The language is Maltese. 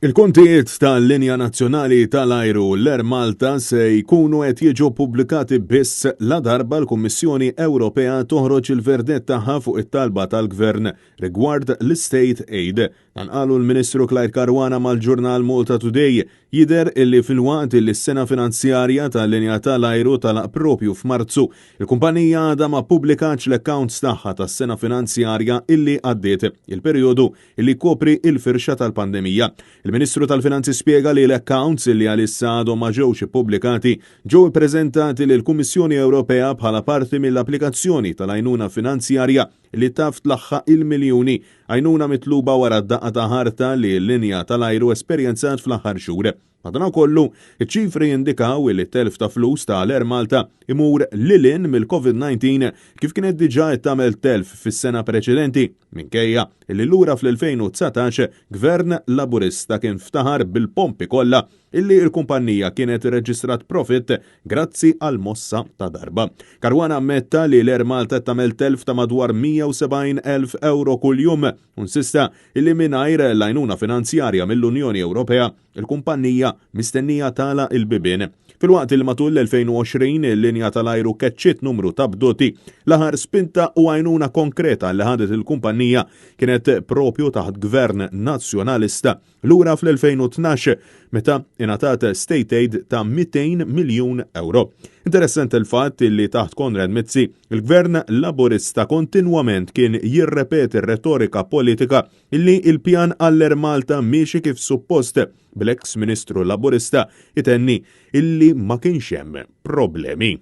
Il-kontijiet tal-linja nazzjonali tal-ajru l-Air Malta se jkunu qed jiġu ppubblikati biss ladarba l-Kummissjoni Ewropea toħroġ il-verdett tagħha fuq it-talba tal-Gvern rigward l-istate aid. Dan qalu l-Ministru Clyde Caruana mal-ġurnal Malta Today. Jidher illi filwaqt illi s-sena finanzjarja tal-linja tal-ajru tagħlaq propju f'Marzu, il-kumpanija għadha ma ppubblikatx l-accounts tagħha tas-sena finanzjarja illi għaddiet, il-perjodu li jkopri l-firxa tal-pandemija. Il-Ministru tal-Finanzi spjega li l-accounts li għalissa għadhom ma ġewx ippubblikati ġew ippreżentati lill-Kummissjoni Ewropea bħala parti mill-applikazzjoni tal-għajnuna finanzjarja li taf tlaħħaq il-miljuni, għajnuna mitluba wara d-daqqa ta' ħarta li l-linja tal-ajru esperjenzat fl-aħħar xhur. Madanakollu, iċ-ċifri jindikaw li t-telf ta' flus ta' l-Air Malta imur lil hinn mill-Covid-19 kif kienet diġà qed tagħmel telf fis-sena preċedenti, minkejja li lura fl-2019 Gvern Laburista kien ftaħar bil-pompi kollha illi l-kumpannija kienet irreġistrat profitt grazzi għal mossa ta' darba. Caruana ammetta li l-Air Malta qed tagħmel telf ta' madwar 170,000 ewro kuljum u nsista illi mingħajr l-għajnuna finanzjarja mill-Unjoni Ewropea, il-kumpannija mistennija tagħlaq il-bibien. Filwaqt li matul l-2020 il-linja tal-ajru keċċiet numru ta' bdoti, l-aħħar spinta u għajnuna konkreta li ħadet il-kumpannija kienet propju taħt gvern Nazzjonalista lura fl-2012 meta ingħatat state aid ta' 200 miljun ewro. Interessanti l-fatt li taħt Konrad Mizzi, il-gvern Laburista kontinwament kien jirrepeti r-retorika politika illi il-pjan għall-Air Malta miexi kif suppost, bl-eks Ministru Laburista itenni illi ma kienx hemm problemi.